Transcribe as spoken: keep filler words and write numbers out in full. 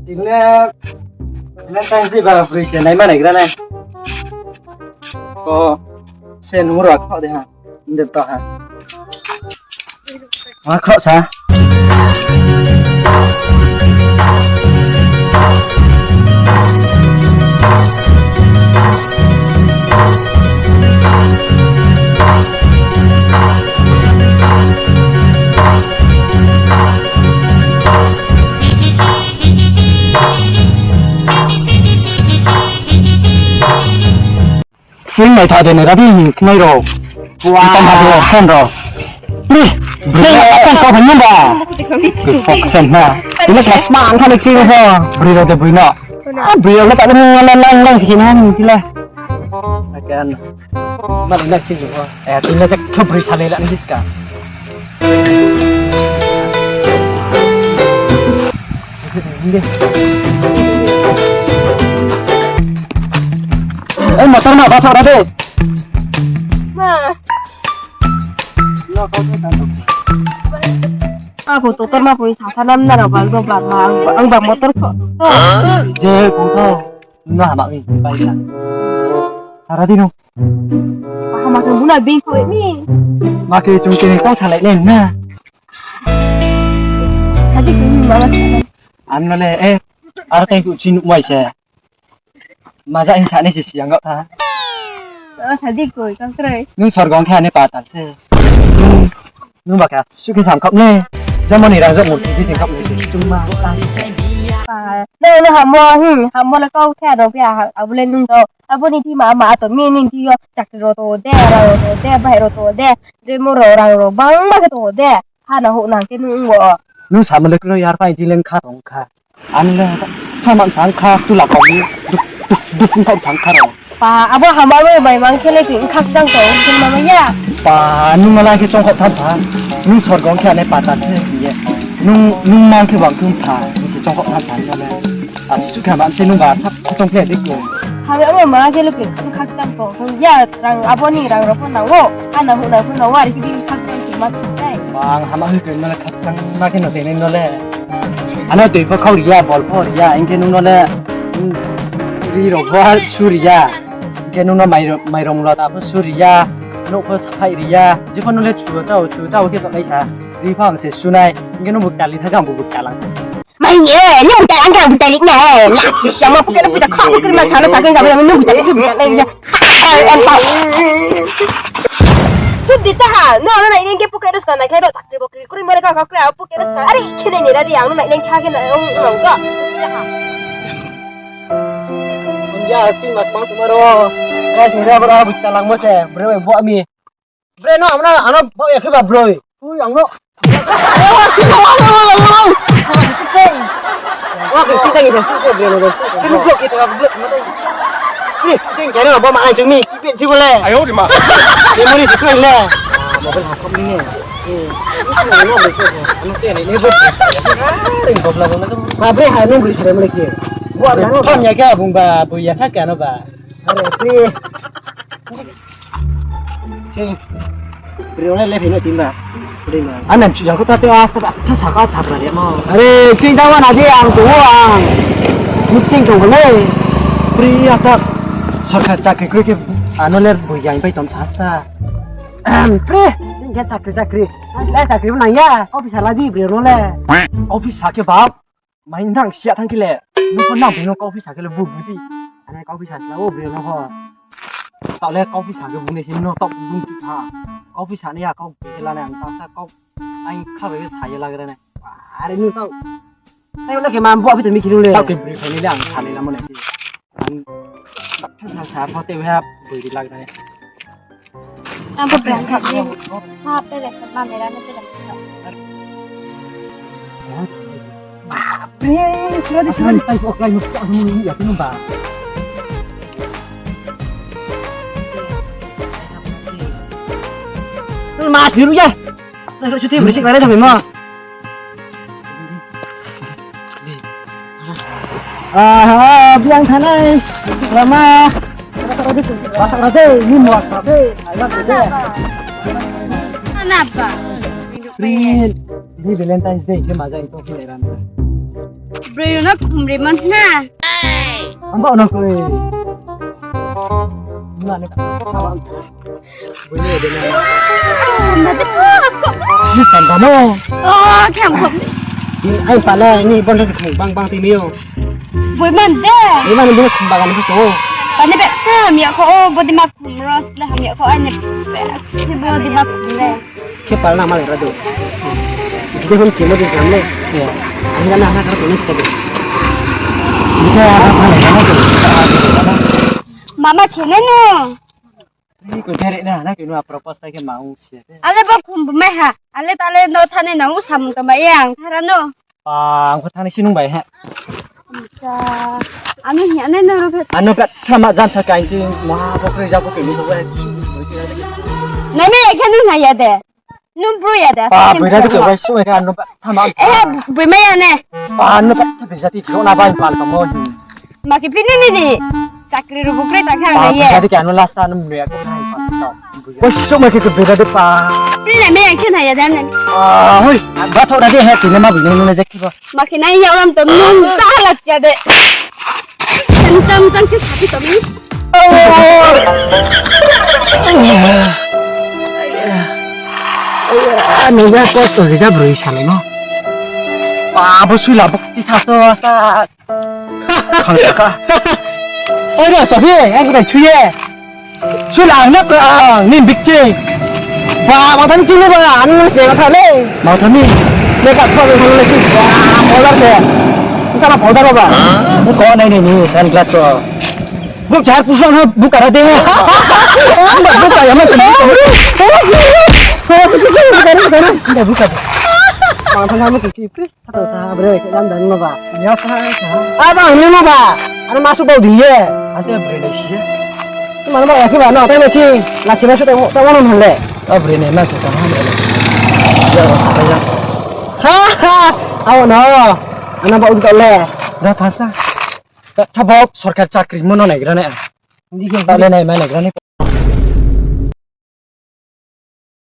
Tini le, na tang di ba, broi se naima naigra nai. O, se nung rao kho de ha. Nde to ha. Ma kho sa. Sing mai tha de ne rabi hing khnai rao. Wa. Tam ha de option rao. Ni, sing mai tha ko bhai nung ba. Good option na. Ini kelas ma ang kha le sing ho. Broi rao de broi no. A broi rao le ta le lang lang lang sing na ni ti le. Akan. Ma le na sing ho. Eh, ti le jak kho broi sa le la ni ska. Eh, motor ma, ba thok ra de. Ma. Ako motor ma poi sa sa nam na ra ba, ba, ba, ma, ang ba motor ko. Je, ko to. Na ma mi, bai na. Ara di no. Aha ma ke buna bing ko ni. Ma ke chung ke kau salai ne na. Tadi ko ni mama. Ano le, eh, ar teng ku chin mai se. Maja in sa ne si siang gak tha. Oh, tadi ko kau krai. Nung sorgong khe ane patal se. Nung ba khe su khe samkhap ne. Jamo ni rang jok murti di singkhap ne. Tung ma. Ah, no, no, hamo, hmm, hamo le kau khe aro bia, ha, abule nung do. Abo ni di ma, ma to mi ni di yo, chakri ro to de, rang ro to de, bai ro to de, remo ro, rang ro, bang ba khe to de. Ha na ho nang khe nung wo. Nung samo le kno yar pai di leng kha tong kha. Ang le, thaman sang kha, tu la kong, duk, duk, duk, thok sang kha rong. Pa, abo hama lo mai mang khe le ti khak jang tong, khe ma ya. Pa, nung mala khe chongkhok tham pha. Nung sorgong khe ane pata khe ye. Nung, nung mang khe wang thum pha. Nung se chongkhok tham pha, nung le. A, su kha man se nung ba, sap khe tong khe le ko. Hama lo ma khe le ti khak jang tong, ya, rang abo ni rang ro pho nang wo. Ana hu na hu na wo, ari khe di khak jang tong ma tong dai. Bang, hama hu khe no le khak jang ma khe no te ne no le. Ano tui pho khau ri ya, bol pho ri ya, hing khe nung no le, mm, ri rao pho su ri ya, hing khe nung no mai, mairong lota pho su ri ya, nouh pho saphai ri ya, je pho nung le chu chao, chu chao khe tongnai sa, ri pho ang se su nai, hing khe nung bukta li tha khe ang bukta lang. Mai ye, nung bukta lang khe ang bukta li nai, la, ya ma phuke na phuke kha, phuke na sa no sa khe ang bukta li, nung bukta li, bukta li ya. Em, em, em. Sudi taha, no, no, nai neng khe phuke ro sa nai khe ro, chakri bokri. Kri mare ka kri a puke rasa. Are khe nai ni ra di ang nai neng kha khe na ong ong ko. Ya, ching mak mang tumaro. Ka ni ra bra bu ta lang mo se. Bre bo ami. Bre no amna ano bo ya khe ba broi. Ui ang no. Wa ke sing tangi sa su ko bre no. Ke lu blok ke ta blok ma dai. Ni, sing khe no bo ma ai jung mi. Pin si bole. Ayo di ma. Ke mo ni si koi le. Mobile ha kom ni ne. Ba bre ha nung bri sare mole ke. Bo na no. Kam ya kya bung ba, bu ya kha kya no ba. Are bre. Bre ole le pheno tin ba. Bre ma. Anan chu yang ko ta te asta ba tha sa ka tha pra ya mo. Are ching da wa na de ang to ang. Ni ching to le. Bre asta. Sorkar chakri kroi ke ano le bu yang pai tom sa asta. Ahem, pre, nung khe chakri, chakri. Le chakri bo nang ya, office ha la di, bre no le. Office ha khe ba, mai nang sia thang khe le. Nung pho nang bre no ka office ha khe le bu bu di. Ane ka office ha la o bre no ho. Tao le ka office ha khe bu ne si no tao bu ti ha. Ka office ha ne ya ka office la ne ang ta ta ka ai kha bai sa ye la gra ne. Are nung tao. Tei wala khe ma bo api temi kiri le. Tao ke bri khaini le ang salai lamo nai. Ang sa sa pho tei ha bri lag nai. Ang bo brang kha ni. Ha pe le kha ma me ra ne pe le. Ba, bri, sura di sura di tai ko kai mu ka mu ya tu ba. Tu mas biru ya. Nang suti bersih kare tapi mo. Aha, biang thanai. Lama. Masak rade, ni masak rade. Ayo, rade. Kenapa? Ini, ini Valentine's Day, dia masak itu, ini Valentine's. Broi rao no khumri man na. Ang ba no koi. Boi ni de na. Ni tan ba no. O, khang khum. Ni ai pa le ni bon de khum bang bang ti mi o. Boi man de. Ni man ni khum bagan bu so. Ba ni be ka mi ko o, bo di ma khum ros le ham ya ko ai ni. Si bo di ma khum le. Khe pal na malai ra do. Gide hon chimo di gram le. Ani ga na na kar ko ne chika do. Gide ara malai ra do. Mama khe ne no. Ni ko dere na na ke no a propose ta khe ma u se. Ale bo khum bu mai ha. Ale ta le no thane na u samung to mai yang thara no. Pa, ang kho thani sinung bai ha. Acha. Ano hi ane no ro phe. Ano ka thama jam sa kain ti maha pokri ja pokri ni so. Nai me khe nung na ya de. Nung bro ya de. Pa, boi na de ke bai so ka ano ka thama. Eh, boi ma ya ne. Pa, ano ka thama jati ko na bai pan ka mo. Ma ke pini ni ni. Chakri ro bukre ta kha na ye. Pa, boi na de ke ano last ano me ya ko na pa. Boi so ma ke ko boi na de pa. Pini na me ya khe na ya de ne. Ah, hoi. Ba tho na de he ti ne ma boi ne ne je ki ba. Ma khe nai ya lam to nung ta la cha de. Tang tang tang khe sapi to mi. Nung ja kosto ri ja broi salai no. Abo sui la bo ti tha to sa. Khang sa kha. Oi ro so he, ang khe thui ye. Sulang na ko ang ni bikching. Ba, ma thani chini ba, ani mo se ka thale. Ma thani. Le ka thale thale le ki. Ba, powder le. Sana powder ba. Ko nai ni ni sunglass so. Bu char puso na bu kara de. Bu ka ya ma. Bu ka. Ma thani mo ki ki. Khato sa bre, khe jam jani no ba. Nya sa sa. A ba, ang ni no ba. Ano ma su bau di ye. Ate bre le si ye. Mano ba ya khe ba no, tai ma chi. Na chi ma su tai mo, tai mo no le. A bre ne na sa ta ha le. Ya ba sa ta ya. Ha ha. Ao no. Ano ba un to le. Da thasa. Tha bo sorkar chakri mo no naigra ne. Ndi khe ba le nai ma naigra ne.